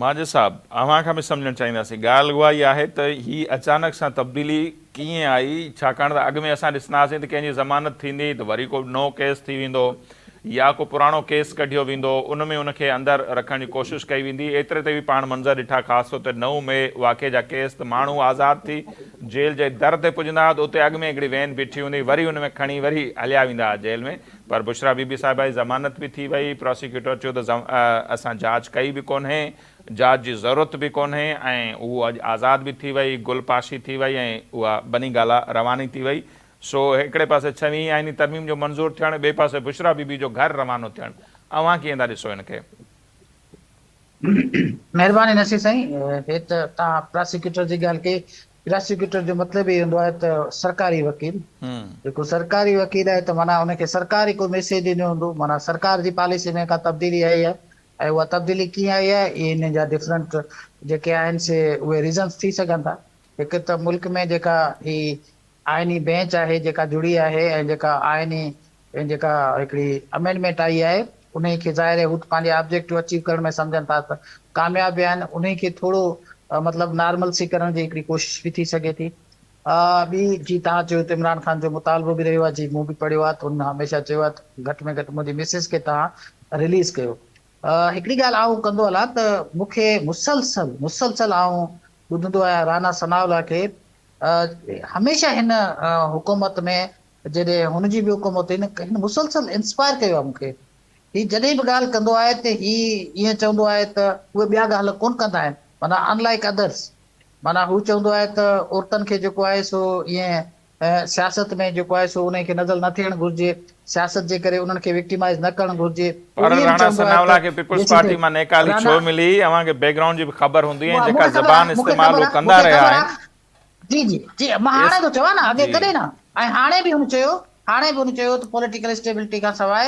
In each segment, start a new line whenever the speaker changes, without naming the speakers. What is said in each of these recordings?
ماجد صاحب اوهان کان به سمجهڻ چاهينداسين ڳالهه اها ئي آهي ته هي اچانڪ سان تبديلي ڪيئن آئي ڇاڪاڻ ته اڳ ۾ اسان ڏسندا هئاسين ته ڪنهن جي ضمانت ٿيندي ته وري ڪو نئون ڪيس ٿي ويندو يا ڪو پراڻو ڪيس ڪڍيو ويندو ان ۾ ان کي اندر رکڻ جي ڪوشش ڪئي ويندي ايتري تي به پاڻ منظر ڏٺا خاص طور تي 9 مئي واقعي جا ڪيس ته ماڻهو آزاد ٿي جيل جي در تي پڄندا هئا ته اتي اڳ ۾ هڪڙي وين بيٺي هوندي وري ان ۾ کڻي وري هليا ويندا هئا جيل ۾ پر بشريٰ بي بي صاحبه جي ضمانت به ٿي وئي، پراسيڪيوٽر چيو ته اسان جاچ ڪئي به ڪونهي، جاچ جي ضرورت به ڪونهي ۽ هوء اڄ آزاد به ٿي وئي، گل پاشي ٿي وئي ۽ اها بني گالا رواني ٿي وئي. سو هڪڙي پاسي ڇويهين آئيني ترميم جو منظور ٿيڻ، ٻئي پاسي بشريٰ بي بي جو گهر روانو ٿيڻ، اوهان ڪيئن ٿا ڏسو ان کي؟
مهرباني نصير سائين، هي ته توهان پراسيڪيوٽر جي ڳالهه ڪئي، پراسيڪيوٽر جو مطلب ئي هوندو آهي ته سرڪاري وڪيل، جيڪو سرڪاري وڪيل آهي ته معنيٰ ان کي سرڪار ئي ڪو ميسيج ڏنو هوندو، معنيٰ سرڪار جي پاليسي ۾ ڪا تبديلي آئي آهي ۽ اها تبديلي ڪيئن آئي آهي اهي انهن جا ڊفرنٽ جيڪي آهن سي اهي ريزنس ٿي سگهن ٿا. هڪ ته ملڪ ۾ جيڪا هي آئيني بينچ آهي جيڪا جڙي آهي ۽ جيڪا آئيني جيڪا هڪڙي امينڊمينٽ آئي آهي انهي کي ظاهر آهي هو ته پنهنجي آبجيڪٽو اچيو ڪرڻ ۾ سمجهن ٿا ته ڪامياب ويا آهن انهي کي ٿورو مطلب نارملسي ڪرڻ جي هڪڙي ڪوشش به ٿي سگهي ٿي. ٻي جي توهان چيو ته عمران خان جو مطالبو به رهيو آهي جي مون به پڙهيو آهي ته هن هميشه چيو آهي ته گهٽ ۾ گهٽ منهنجي مسز کي توهان رليز ڪيو. هڪڙي ڳالهه آئون ڪندو هلان ته مون کي مسلسل مسلسل آئون ٻڌندو آهيان رانا ثناء الله کي هميشه هن حڪومت ۾ جڏهن هن جي به حڪومت هئي نه هن مسلسل انسپائر ڪيو آهي مون کي. هي جڏهن به ڳالهه ڪندو آهي ته هي ائين چوندو آهي ته اهي ٻيا ڳالهه ڪونه ڪندا آهن معنيٰ انلائيڪ اڌرس معنيٰ هو چوندو آهي ته عورتن کي جيڪو آهي سو ائين سياست ۾ جيڪو آهي سو انهن کي نزل نه ٿيڻ گهرجي سياست جي ڪري انهن کي وڪٽيمائز نه ڪرڻ گهرجي.
پر راڻا ثناء الله کي پيپلز پارٽي مان نيڪالي ڇو ملي اوهان کي بيڪ گرائونڊ جي به خبر هوندي ۽ جيڪا زبان استعمال هو ڪندا رهيا آهن.
جي جي جي مان هاڻي ٿو چوان نه اڳي ڪڏهن نه ۽ هاڻي به هن چيو هاڻي به هن چيو ته پوليٽيڪل اسٽيبلٽي کان سواء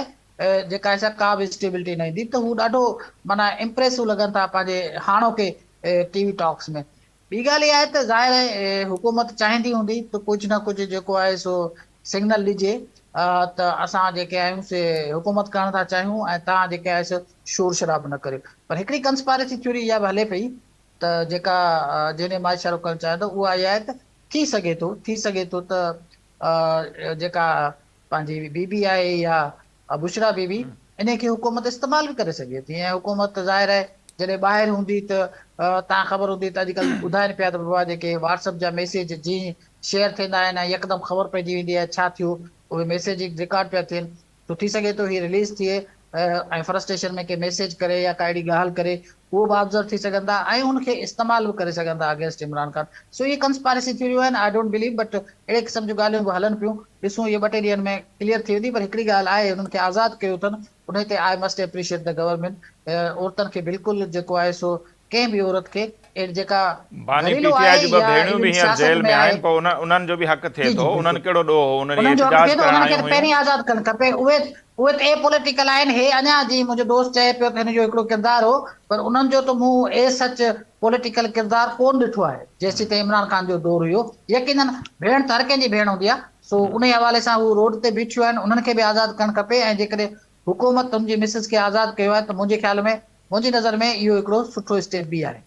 جيڪا آهي سا ڪا به اسٽيبلٽي نه ايندي ته هو ڏاڍو معنيٰ امپريسو لڳن ٿا پنهنجي هاڻوڪي ٽي وي ٽاڪس ۾ ٻي ڳالهه اها آهي ته ظاهر آهي حڪومت چاهيندي هوندي ته ڪجهه نه ڪجهه جيڪو آهي سو سگنل ڏجي ته اسان جيڪي آهيون سي حڪومت ڪرڻ ٿا چاهيون ۽ توهان جيڪي آهي سو شور شراب نه ڪريو پر هڪڙي ڪنسپاريسي ٿيوري اها به هلي پئي ته جيڪا جنهن ڏي مان اشارو ڪرڻ چاهيان ٿو اها اها آهي ته ٿي سگهي ٿو ٿي سگهي ٿو ته جيڪا پنهنجي بي بي آهي يا بشريٰ بي بي انهي کي حڪومت استعمال به ڪري سگهي ٿي ۽ حڪومت ظاهر آهي جڏهن ٻاهر هوندي ته تان خبر هوندي ته اڄڪلهه ٻڌائين پيا ته بابا جيڪي واٽس اپ جا ميسيج جيئن شيئر ٿيندا آهن ۽ يڪدم خبر پئجي ويندي آهي ڇا ٿيو اهي ميسيج رڪارڊ پيا ٿين سو ٿي سگهي ٿو هي رليز ٿئي ۽ فرسٽريشن ۾ ڪي ميسيج ڪري يا ڪا اهڙي ڳالهه ڪري اهو به آبزرو ٿي سگهن ٿا ۽ ان کي استعمال به ڪري سگهن ٿا اگينسٽ عمران خان سو اهي ڪنسپاريسي ٿيوريون آهن I don't believe but اهڙي قسم جون ڳالهيون به هلن پيون ڏسون اهي ٻه ٽي ڏينهن ۾ ڪليئر ٿي ويندي پر هڪڙي ڳالهه آهي انهن کي آزاد ڪيو اٿن انهي تي I must appreciate the government عورتن کي بلڪل جيڪو آهي سو ڪنهن به عورت کي اهڙي جيڪا
باني پي
گهريلو
ٽي آء
آهي
جون ٻه
يا
ڀيڻيون به
ايون
هينئر
سياست
جيل
۾
۾
آهي
آهن پوء انهن جو به حق ٿئي
جي جي
ٿو انهن
بلڪل
ڪهڙو ڏوهه هو انهن
انهن جو حق
احتجاج
ٿئي ٿو
ڪرڻ
انهن کي
آيون
ته
هيون.
پهرين آزاد ڪرڻ کپي اهي اهي ته اي پوليٽيڪل آهن هي اڃا جي منهنجو دوست چئي پيو ته هن جو هڪڙو ڪردار هو پر انهن جو ته مون ايز سچ پوليٽيڪل ڪردار ڪون ڏٺو آهي جيسيتائين عمران خان جو دور هيو يقينن ڀيڻ ته هر ڪنهن جي ڀيڻ هوندي آهي سو انهي حوالي سان هو روڊ تي بيٺيون آهن انهن کي به آزاد ڪرڻ کپي ۽ جيڪڏهن حڪومت ان جي مسز کي آزاد ڪيو آهي ته منهنجي خيال ۾ منهنجي نظر ۾ اهو هڪڙو سٺو اسٽيپ به آهي.